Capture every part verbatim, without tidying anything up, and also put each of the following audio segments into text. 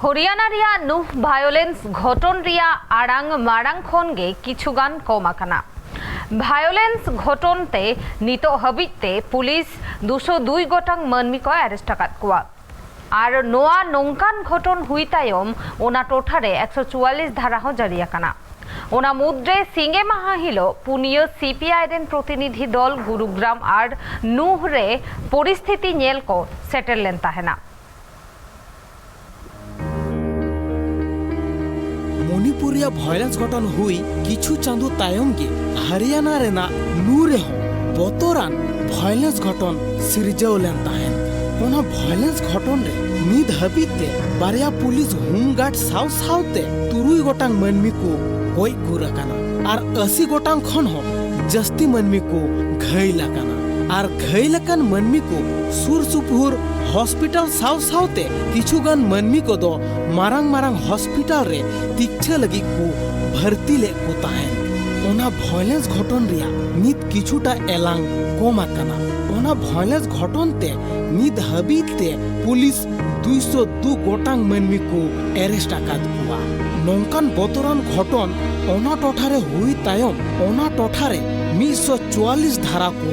ᱦᱚᱨᱤᱭᱟᱱᱟ ᱨᱮᱭᱟᱜ ᱱᱩᱦ ᱵᱷᱟᱭᱳᱞᱮᱱᱥ ᱜᱷᱚᱴᱚᱱ ᱨᱮᱭᱟᱜ ᱟᱲᱟᱝ ᱢᱟᱲᱟᱝ ᱠᱷᱚᱱ ᱜᱮ ᱠᱤᱪᱷᱩ ᱜᱟᱱ ᱠᱚᱢ ᱟᱠᱟᱱᱟ᱾ ᱵᱷᱟᱭᱳᱞᱮᱱᱥ ᱜᱷᱚᱴᱚᱱ ᱛᱮ ᱱᱤᱛᱚᱜ ᱦᱟᱹᱵᱤᱡ ᱛᱮ ᱯᱩᱞᱤᱥ ᱫᱩᱥᱚ ᱫᱩᱭ ᱜᱚᱴᱟᱝ ᱢᱟᱹᱱᱢᱤ ᱠᱚ ᱟᱨᱮᱥᱴ ᱟᱠᱟᱫ ᱠᱚᱣᱟ᱾ ᱟᱨ ᱱᱚᱣᱟ ᱱᱚᱝᱠᱟᱱ ᱜᱷᱚᱴᱚᱱ ᱦᱩᱭ ᱛᱟᱭᱚᱢ ᱚᱱᱟ ᱴᱚᱴᱷᱟ ᱨᱮ ᱮᱠᱥᱚ ᱪᱩᱣᱟᱞᱤᱥ ᱫᱷᱟᱨᱟ ᱦᱚᱸ ᱡᱟᱹᱨᱤ ᱟᱠᱟᱱᱟ᱾ ᱚᱱᱟ ᱢᱩᱫᱽᱨᱮ ᱥᱤᱸᱜᱮ ᱢᱟᱦᱟ ᱦᱤᱞᱚᱜ ᱯᱩᱱᱭᱟᱹ ᱥᱤᱯᱤᱟᱭ ᱨᱮᱱ ᱯᱨᱚᱛᱤᱱᱤᱫᱷᱤ ᱫᱚᱞ ᱜᱩᱨᱩᱜᱨᱟᱢ ᱟᱨ ᱱᱩᱦ ᱨᱮ ᱯᱚᱨᱤᱥᱛᱷᱤᱛᱤ ᱧᱮᱞ ᱠᱚ ᱥᱮᱴᱮᱨ ᱞᱮᱱ ᱛᱟᱦᱮᱱᱟ᱾ ᱢᱚᱱᱤᱯᱩᱨ ᱨᱮᱭᱟᱜ ᱵᱷᱟᱭᱞᱮᱱᱥ ᱜᱷᱚᱴᱚᱱ ᱦᱩᱭ ᱠᱤᱪᱷᱩ ᱪᱟᱸᱫᱚ ᱛᱟᱭᱚᱢ ᱜᱮ ᱦᱚᱨᱤᱭᱟᱱᱟ ᱨᱮᱱᱟᱜ ᱱᱩ ᱨᱮᱦᱚᱸ ᱵᱚᱛᱚᱨᱟᱱ ᱵᱷᱟᱭᱞᱮᱱᱥ ᱜᱷᱚᱴᱚᱱ ᱥᱤᱨᱡᱟᱹᱣ ᱞᱮᱱ ᱛᱟᱦᱮᱸᱫ᱾ ᱚᱱᱟ ᱵᱷᱟᱭᱞᱮᱱᱥ ᱜᱷᱚᱴᱚᱱ ᱨᱮ ᱱᱤᱛ ᱦᱟᱹᱵᱤᱡ ᱛᱮ ᱵᱟᱨᱭᱟ ᱯᱩᱞᱤᱥ ᱦᱳᱢᱜᱟᱨᱰ ᱥᱟᱶ ᱥᱟᱶᱛᱮ ᱛᱩᱨᱩᱭ ᱜᱚᱴᱟᱝ ᱢᱟᱹᱱᱢᱤ ᱠᱚ ᱜᱚᱡ ᱜᱩᱨ ᱟᱠᱟᱱᱟ ᱟᱨ ᱟᱹᱥᱤ ᱜᱚᱴᱟᱝ ᱠᱷᱚᱱ ᱦᱚᱸ ᱡᱟᱹᱥᱛᱤ ᱢᱟᱹᱱᱢᱤ ᱠᱚ ᱜᱷᱟᱹᱭᱞ ᱟᱠᱟᱱᱟ᱾ ᱟᱨ ᱜᱷᱟᱹᱭᱞ ᱟᱠᱟᱱ ᱢᱟᱹᱱᱢᱤ ᱠᱚ ᱥᱩᱨ ᱥᱩᱯᱩᱨ ᱦᱚᱥᱯᱤᱴᱟᱞ ᱥᱟᱶ ᱥᱟᱶᱛᱮ ᱠᱤᱪᱷᱩ ᱜᱟᱱ ᱢᱟᱹᱱᱢᱤ ᱠᱚᱫᱚ ᱢᱟᱨᱟᱝ ᱢᱟᱨᱟᱝ ᱦᱚᱥᱯᱤᱴᱟᱞ ᱨᱮ ᱛᱤᱠᱪᱷᱟᱹ ᱞᱟᱹᱜᱤᱫ ᱠᱚ ᱵᱷᱟᱹᱨᱛᱤ ᱞᱮᱫ ᱠᱚ ᱛᱟᱦᱮᱸᱫ᱾ ᱚᱱᱟ ᱵᱷᱟᱭᱞᱮᱱᱥ ᱜᱷᱚᱴᱚᱱ ᱨᱮᱭᱟᱜ ᱱᱤᱛ ᱠᱤᱪᱷᱩᱴᱟ ᱮᱞᱟᱝ ᱠᱚᱢ ᱟᱠᱟᱱᱟ᱾ ᱚᱱᱟ ᱵᱷᱟᱭᱞᱮᱱᱥ ᱜᱷᱚᱴᱚᱱ ᱛᱮ ᱱᱤᱛ ᱦᱟᱹᱵᱤᱡ ᱛᱮ ᱯᱩᱞᱤᱥ ᱫᱩᱭᱥᱚ ᱫᱩ ᱜᱚᱴᱟᱝ ᱢᱟᱹᱱᱢᱤ ᱠᱚ ᱮᱨᱮᱥᱴ ᱟᱠᱟᱫ ᱠᱚᱣᱟ᱾ ᱱᱚᱝᱠᱟᱱ ᱵᱚᱛᱚᱨᱟᱱ ᱜᱷᱚᱴᱚᱱ ᱚᱱᱟ ᱴᱚᱴᱷᱟ ᱨᱮ ᱦᱩᱭ ᱛᱟᱭᱚᱢ ᱚᱱᱟ ᱴᱚᱴᱷᱟ ᱨᱮ ᱢᱤᱫᱥᱚ ᱪᱩᱣᱟᱞᱤᱥ ᱫᱷᱟᱨᱟ ᱠᱚ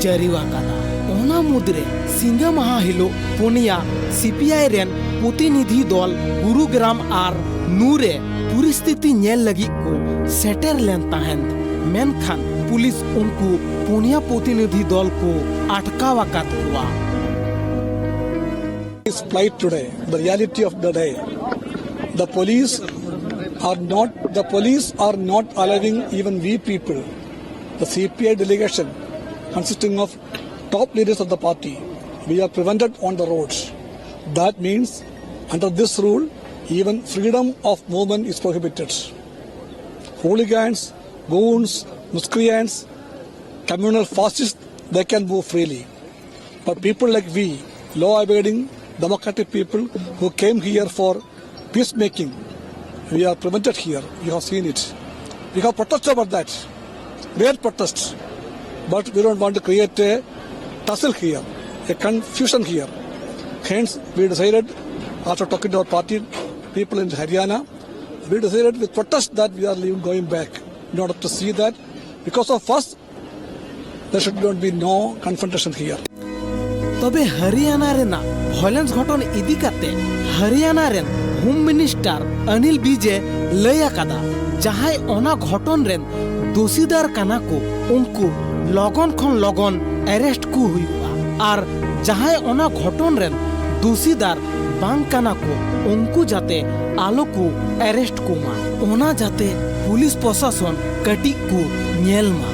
ᱡᱟᱹᱨᱤ ᱟᱠᱟᱫᱟ᱾ ᱚᱱᱟ ᱢᱩᱫᱽᱨᱮ ᱥᱤᱸᱜᱟᱹ ᱢᱟᱦᱟ ᱦᱤᱞᱳᱜ ᱯᱩᱱᱭᱟ ᱥᱤᱯᱤᱟᱭ ᱨᱮᱱ ᱯᱨᱚᱛᱤᱱᱤᱫᱷᱤ ᱫᱚᱞ ᱜᱩᱨᱩᱜᱨᱟᱢ ᱟᱨ ᱱᱩ ᱨᱮ ᱯᱚᱨᱤᱥᱛᱷᱤᱛᱤ ᱧᱮᱞ ᱞᱟᱹᱜᱤᱫ ᱠᱚ ᱥᱮᱴᱮᱨ ᱞᱮᱱ ᱛᱟᱦᱮᱸᱫ, ᱢᱮᱱᱠᱷᱟᱱ ᱯᱩᱞᱤᱥ ᱩᱱᱠᱩ ᱯᱩᱱᱭᱟ ᱯᱨᱚᱛᱤᱱᱤᱫᱷᱤ ᱫᱚᱞ ᱠᱚ ᱟᱴᱠᱟᱣ ᱟᱠᱟᱫ ᱠᱚᱣᱟ᱾ This plight today, the reality of the day, the police are not, the police are not allowing even we people, the C P I delegation consisting of top leaders of the party, we are prevented on the roads. That means, under this rule, even freedom of movement is prohibited. Hooligans, goons, miscreants, communal fascists, they can move freely. But people like we, law-abiding, democratic people who came here for peacemaking, we are prevented here. You have seen it. We have protest over that. Great protest. But we don't want to create a tussle here, a confusion here. Hence, we decided After talking to our party people in Haryana, we decided with protest that we are leaving, going back in order to see that because of first, there should not be no confrontation here. ᱛᱚᱵᱮ ᱦᱟᱨᱤᱭᱟᱱᱟ ᱨᱮᱱᱟᱜ ᱵᱷᱚᱭᱞᱮᱱᱥ ᱜᱷᱚᱴᱚᱱ ᱤᱫᱤ ᱠᱟᱛᱮ ᱦᱟᱨᱤᱭᱟᱱᱟ ᱨᱮᱱ home minister Anil ᱵᱤᱡᱮ ᱞᱟᱹᱭ ᱟᱠᱟᱫᱟ, ᱡᱟᱦᱟᱸᱭ ᱚᱱᱟ ᱜᱷᱚᱴᱚᱱ ᱨᱮᱱ ᱫᱳᱥᱤᱫᱟᱨ ᱠᱟᱱᱟ ᱠᱚ, ᱩᱱᱠᱩ ᱞᱚᱜᱚᱱ ᱠᱷᱚᱱ ᱞᱚᱜᱚᱱ ᱮᱨᱮᱥᱴ ᱠᱚ ᱦᱩᱭᱩᱜᱼᱟ ᱟᱨ ᱡᱟᱦᱟᱸᱭ ᱚᱱᱟ ᱜᱷᱚᱴᱚᱱ ᱨᱮᱱ ᱫᱳᱥᱤᱫᱟᱨ ᱵᱟᱝ ᱠᱟᱱᱟ ᱠᱚ, ᱩᱱᱠᱩ ᱡᱟᱛᱮ ᱟᱞᱚ ᱠᱚ ᱮᱨᱮᱥᱴ ᱠᱚᱢᱟ, ᱚᱱᱟ ᱡᱟᱛᱮ ᱯᱩᱞᱤᱥ ᱯᱨᱚᱥᱟᱥᱚᱱ ᱠᱟᱹᱴᱤᱡ ᱠᱚ ᱧᱮᱞ ᱢᱟ᱾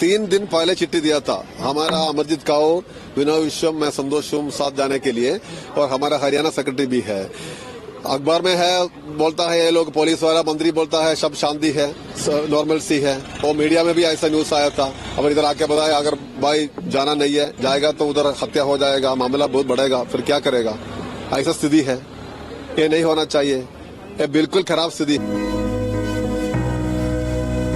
तीन दिन पहले चिट्ठी दिया था हमारा अमरजीत कौर, विनय विश्वम, मैं संतोष शुम साथ जाने के लिए, और हमारा हरियाणा सेक्रेटरी भी है। अखबार में है, बोलता है ये लोग, पुलिस वाला मंत्री बोलता है सब शांति है, नॉर्मल सी है। वो मीडिया में भी ऐसा न्यूज आया था। अब इधर आके बताया, अगर भाई जाना नहीं है, जाएगा तो उधर हत्या हो जाएगा, मामला बहुत बढ़ेगा, फिर क्या करेगा? ऐसा स्थिति है, ये नहीं होना चाहिए। ये बिल्कुल खराब स्थिति।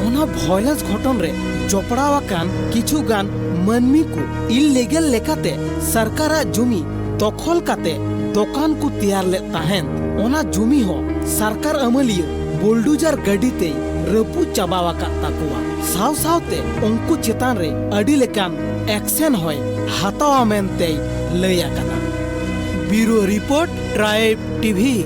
ᱚᱱᱟ ᱵᱷᱚᱭᱞᱮᱱᱥ ᱜᱷᱚᱴᱚᱱ ᱨᱮ ᱡᱚᱯᱲᱟᱣ ᱟᱠᱟᱱ ᱠᱤᱪᱷᱩ ᱜᱟᱱ ᱢᱟᱹᱱᱢᱤ ᱠᱚ ᱤᱞᱤᱜᱮᱞ ᱞᱮᱠᱟᱛᱮ ᱥᱚᱨᱠᱟᱨᱟᱜ ᱡᱩᱢᱤ ᱫᱚᱠᱷᱚᱞ ᱠᱟᱛᱮ ᱫᱚᱠᱟᱱ ᱠᱚ ᱛᱮᱭᱟᱨ ᱞᱮᱫ ᱛᱟᱦᱮᱸᱱ᱾ ᱚᱱᱟ ᱡᱩᱢᱤ ᱦᱚᱸ ᱥᱚᱨᱠᱟᱨ ᱟᱹᱢᱟᱹᱞᱤᱭᱟᱹ ᱵᱩᱞᱰᱩᱡᱟᱨ ᱜᱟᱹᱰᱤ ᱛᱮᱭ ᱨᱟᱹᱯᱩᱫ ᱪᱟᱵᱟ ᱟᱠᱟᱫ ᱛᱟᱠᱚᱣᱟ᱾ ᱥᱟᱶ ᱥᱟᱶᱛᱮ ᱩᱱᱠᱩ ᱪᱮᱛᱟᱱ ᱨᱮ ᱟᱹᱰᱤ ᱞᱮᱠᱟᱱ ᱮᱠᱥᱮᱱ ᱦᱚᱸᱭ ᱦᱟᱛᱟᱣᱟ ᱢᱮᱱᱛᱮᱭ ᱞᱟᱹᱭ ᱟᱠᱟᱫᱟ᱾ ᱵᱤᱭᱩᱨᱳ ᱨᱤᱯᱳᱨᱴ, ᱴᱨᱟᱭᱤᱵᱽ ᱴᱤᱵᱷᱤ᱾